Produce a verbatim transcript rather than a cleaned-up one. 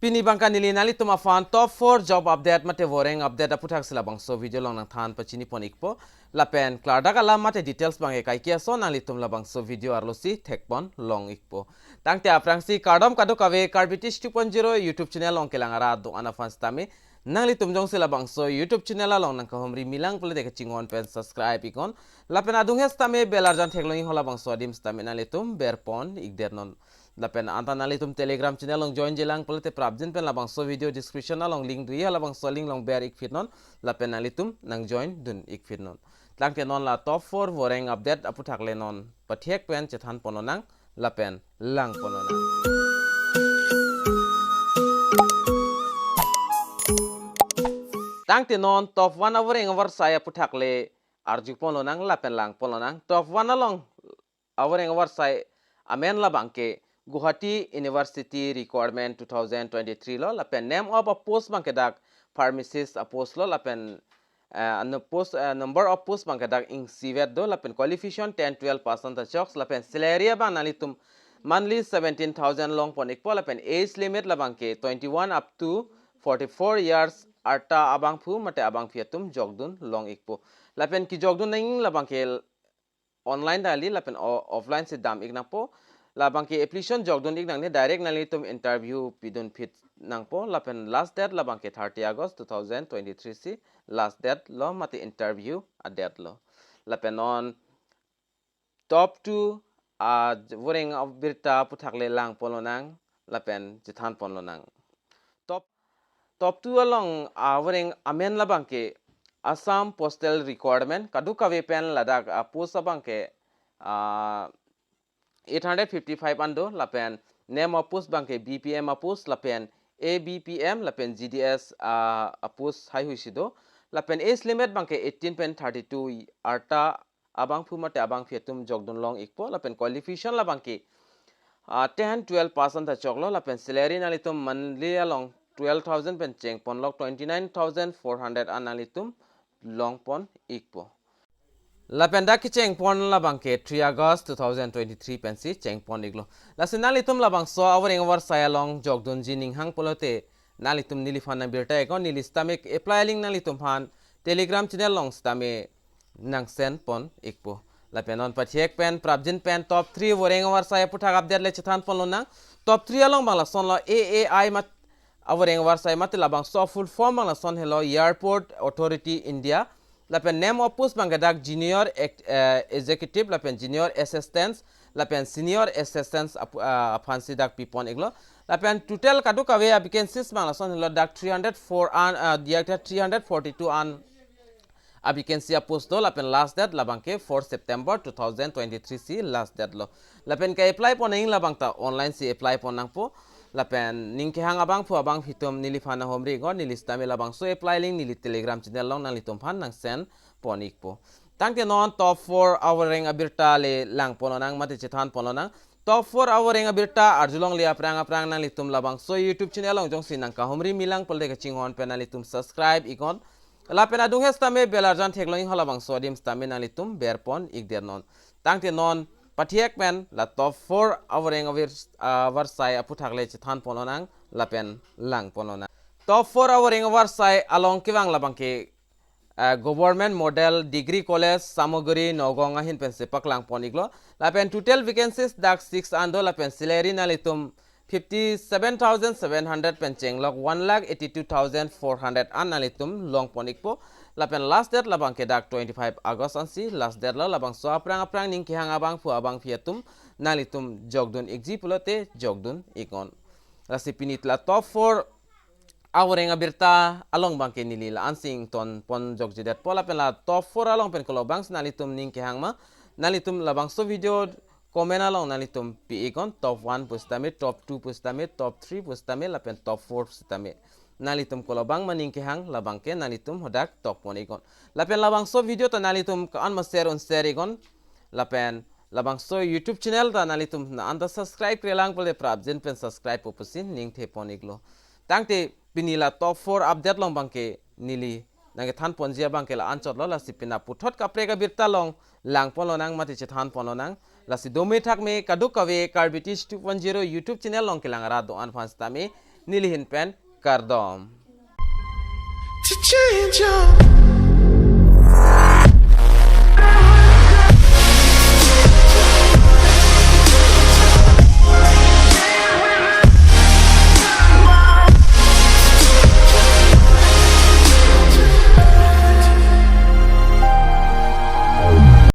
Pini abangke neli nanglitum aphan top four job update mate voreng update aputhaksi labangso video along nangthan pachini pon ikpo. Lapen klardak alam mate details abangke kaike ason nanglitum labangso video arlosi thekpon long ikpo. Tangte aphrangsi kardom kadokave Karbi Teach two point zero YouTube channel along kelang arat do-an aphan sitame nanglitum jongsi labangso YouTube channel along nangkahumri milang pulote kachinghon pen subscribe iknon. Lapen adung he sitame bell arjan theklong iknon, labangso adim sitame nanglitum berpon ikdernon. Lapen anta nanglitum Telegram channel along join jilang pulote prapjin pen labangso video description along link do-i, labangso link along ber ikphitnon. Lapen nanglitum nang join dun ikphitnon. Tangte non la top four voreng update aputhak le non pathek pen chethan pon lonang lapen lang pon lonang. Tangte non top one avoreng avarsai aputhak le arju pon lonang lapen lang pon lonang. Top one along avoreng avarsai amen labangke Guwahati University Requirement two thousand twenty-three lo, lapen name of a post abangke dak pharmacist a post lo, lapen eh, ano post, eh, number of post abangke dak ingsivet do, lapen qualification ten twelve pass an ta chok, lapen salary abang nanglitum monthly seventeen thousand long pon ikpo, lapen age limit labangke twenty-one up to forty-four years arta abangphu mate abangphi atum jokdun long ikpo. Lapen kejokdun nangji labangke online ta kali lapen o-, offline si dam ik nangpo. Labangke application jokdun ik nangne direct nanglitum interview pidun phit nangpo. Lapen last date labangke thirty August two thousand twenty-three si last date lo mate interview a date lo. Lapen non top two avoreng abirta aputhak le lang pon lonang lapen chethan pon lonang. Top, top two along avoreng amen labangke Assam Postal Requirement, kadokave pen ladak a post abangke, ah, eight hundred fifty-five an do, lapen name of post abangke B P M a post, lapen A B P M, lapen G D S, ah, a post haihui si do, lapen age limit abangke eighteen pen thirty-two arta abangphu mate abangphi atum jokdun long ikpo, lapen qualification labangke, ah, ten twelve pass an ta choklo, lapen salary nanglitum monthly along twelve thousand pen cheng ponlok, twenty-nine thousand four hundred an nanglitum long pon ikpo. Lapen dak kecheng pon labangke three August two thousand twenty-three pensi cheng pon iklo. Lasi nanglitum labangso avoreng avarsai along jokdunji ning hang pulote nanglitum neliphan nang birta iknon, neli sitame apply link nanglitumphan Telegram channel along sitame nang send pon ikpo. Lapen non pathek pen prapjin pen top three avoreng avarsai aputhak update le chethan pon lonang. Top three along abang lasonlo, A A I mat avoreng avarsai mate labangso full form abang lason helo Airport Authority India. Lapen name of post abangke dak Junior Ex-, eh, Executive, lapen Junior Assistant, lapen Senior Assistant ap-, ah, aphansi dak pipon iklo. Lapen total kadokave a vacancies abang lason helo dak three hundred four an, ah, diak three hundred forty-two an a vacancy a post do, lapen last date labangke four September two thousand twenty-three si last date lo. Lapen ke-apply pon nangji labang ta online si apply pon nangpo. Lapen ning kehang abangphu abangphi atum neliphan nang homri iknon, neli sitame labangso apply link neli Telegram channel along nanglitumphan nang send pon ikpo. Tangte non top four avoreng abirta le lang pon lonang mate chethan pon lonang. Top four avoreng abirta arjulongle aphrang aphrang nanglitum labangso YouTube channel along jongsi nangkahumri milang pulote kachinghon pen nanglitum subscribe iknon. Lapen adung he sitame bell arjan theklong iknon, labangso adim sitame nanglitum berpon ikdernon. Tangte non pathek pen la top four avoreng avir, ah, avarsai aputhak le chethan pon lonang lapen lang pon lonang. Top four avoreng avarsai along kevang labangke, ah, Government Model Degree College Samaguri Nagaon ahin pensi paklang pon iklo. Lapen total vacancies dak six an do, lapen salary nanglitum fifty-seven thousand seven hundred pen chenglok one lakh eighty-two thousand four hundred an nanglitum long pon ikpo. Lapen last date labangke dak twenty-five August ansi last date lo, labangso aphrang aphrang ning kehang abangphu abangphi atum nanglitum jokdun ikji pulote jokdun iknon. Lasi pini la top four avoreng abirta along abangke neli la-ansi ington pon jokjedet po, lapen la top four along pen kolo abangsi nanglitum ning kehang ma, nanglitum labangso video comment along nanglitum pi iknon, top one pusitame, top two pusitame, top three pusitame, lapen top four pusitame. Nanglitum kolo abang ma ning kehang, labangke nanglitum hadak tok pon iknon. Lapen labangso video ta nanglitum ko-an ma share un share iknon. Lapen labangso YouTube channel ta nanglitum na anta subscribe krelang pulote prapjin pen subscribe po pusi ning the pon iklo. Tangte pini la top four update along abangke neli nangkethan ponji abangke la-anchot lo, lasi pini puthot kaprek abirta along lang pon lonang mate chethan pon lonang. Lasi dome thakme kadokave Karbi Teach two point zero YouTube channel along kelang arat do-an aphan sitame neli ahin pen kardom.